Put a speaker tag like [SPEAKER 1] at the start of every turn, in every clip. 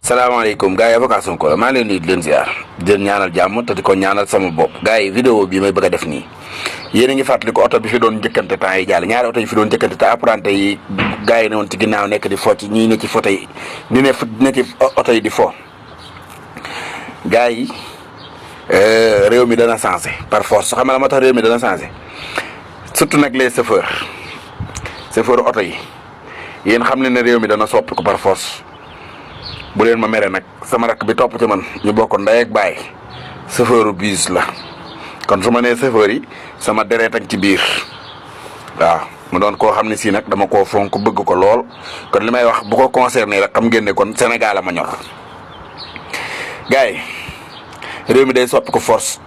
[SPEAKER 1] salaamaaleykum gars yi avocat Sonko la maa leen nuyu di leen ziar di leen ñaanal jàmm te di ko ñaanal sama bopp gars yi vidéo bi may bëgg a def nii yéen a ngi fàttali ko oto bi fi doon njëkkante temps yi jàll ñaari oto yi fi doon njëkkante te apprenti yi gars yi ne woon ci ginnaaw nekk di fo ci ñii ne ci photo yi ñu ne ci oto yi di fo gars yi réew mi dana changé par force xam nga la moo tax réew mi dana changé surtout nag les chauffeurs oto yi yéen xam ne réew mi dana soppi ko par force bu leen ma mere nag sama rakk bi topp ci man ñu bokk ndey ak baay chauffeur bus la kon su ma nee chauffeur yi sama deret ak ci biir waaw mu doon koo xam ne si nag dama koo fonk bëgg ko lool kon li may wax bu ko concerné rek xam ngeen ne kon Sénégal a ma ñor gars yi réew mi day soppi ko force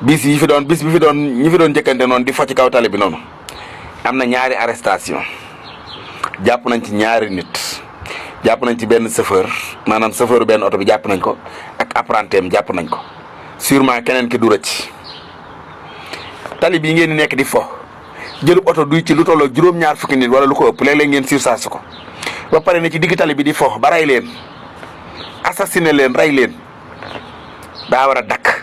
[SPEAKER 1] bis bi fi doon ñi fi doon njëkkante noonu di fo ci kaw tali bi noonu am na ñaari arrestation jàpp nañ ci ñaari nit. jàpp nañ ci benn chauffeur maanaam chauffeur benn oto bi jàpp nañ ko ak apprentim jàpp nañ ko sûrement keneen ki du rëcc tali bii ngeen di nekk di fo jëlub oto duy ci lu tolloo juróom-ñaar fukki nit wala lu ko ëpp léeg-léeg ngeen surcharge ko ba pare ne ci digg tali bi di fo ba rey leen assassiné leen rey leen daa war a dakk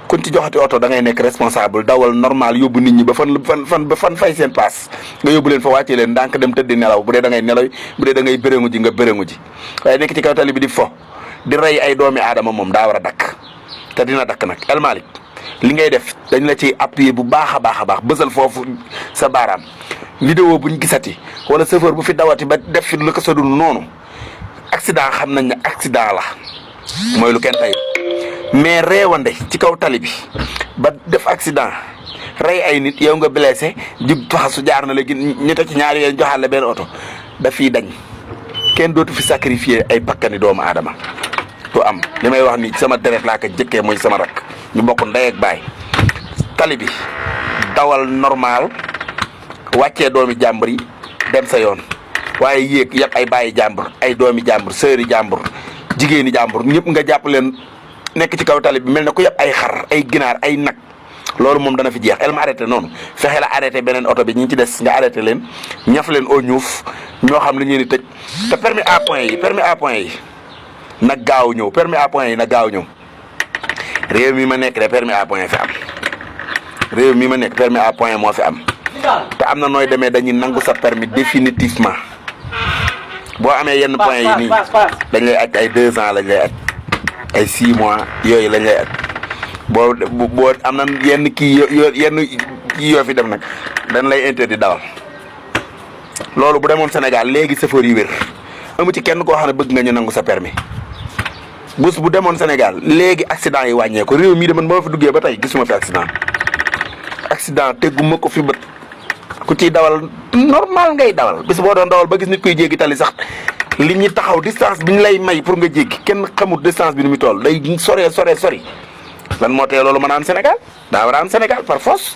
[SPEAKER 1] kun ci joxati oto da ngay nekk responsable dawal normal yóbbu nit ñi ba fan fay seen paas nga yóbbu leen fa wàccee leen ndànk dem tëddi nelaw bu dee da ngay nelaw bu dee da ngay béréngu ji nga béréngu ji waaye nekk ci kaw tali bi di fo di rey ay doomi aadama moom daa war a dakk te dina dakk nag El Malick li ngay def dañ la ciy appuyer bu baax a baax bësal foofu sa baaraam vidéo buñ gisati wala chauffeur bu fi dawati ba def fi lu ko sodul noonu accident xam nañ ne accident la mooy lu kenn tey mais réewande ci kaw tali bi ba def accident rey ay nit yow nga blessé jub taxasu jaar na léegi ñu te ci ñaari yéen joxaat la benn oto da fiy dañ kenn dootu fi sacrifier ay pakkani doomu aadama du am li may wax ni sama deret laa ko jëkkee muy sama rak ñu bokk ndey ak baay tali bi dawal normal wàccee doomi jàmbur yi dem sa yoon waaye yéeg yëpp ay bàyyi jàmbur ay doomi jàmbur sëri jàmbur jigéeni jàmbur ñëpp nga jàpp leen nekk ci kaw tali bi mel ne ku yëpp ay xar ay ginaar ay nag loolu moom dana fi jeex el ma arrêté noonu fexe la arrêté beneen oto bi ñi ci des nga arrêté leen ñaf leen au ñuuf ñoo xam li ñu di tëj te permis à point yi nag gaaw ñëw permis à point yi nag gaaw ñëw réew mi ma nekk de permis à point fi am réew mi ma nekk permis à point moo fi am te am na nooy demee dañuy nangu sa permis définitivement boo amee yenn point yi nii dañ lay aj ay 2 ans lañ lay aj ay 6 mois yooyu lañ lay aj boo am na yenn kii yoo fi def nag dañ lay interdit dawal loolu bu demoon Sénégal léegi chauffeur yi wér amu ci kenn koo xam ne bëgg nga ñu nangu sa permis bus bu demoon Sénégal léegi accident yi wàññeeku réew mii de man ba ma fi duggee ba tey gisuma fi accident tegguma ko fi bët ku ciy dawal normal ngay dawal bis boo doon dawal ba gis nit kuy jéggi tali sax li ñu taxaw distance bi ñu lay may pour nga jéggi kenn xamul distance bi ni muy toll day sori lan moo tee loolu mën a am Sénégal daa war a am Sénégal par force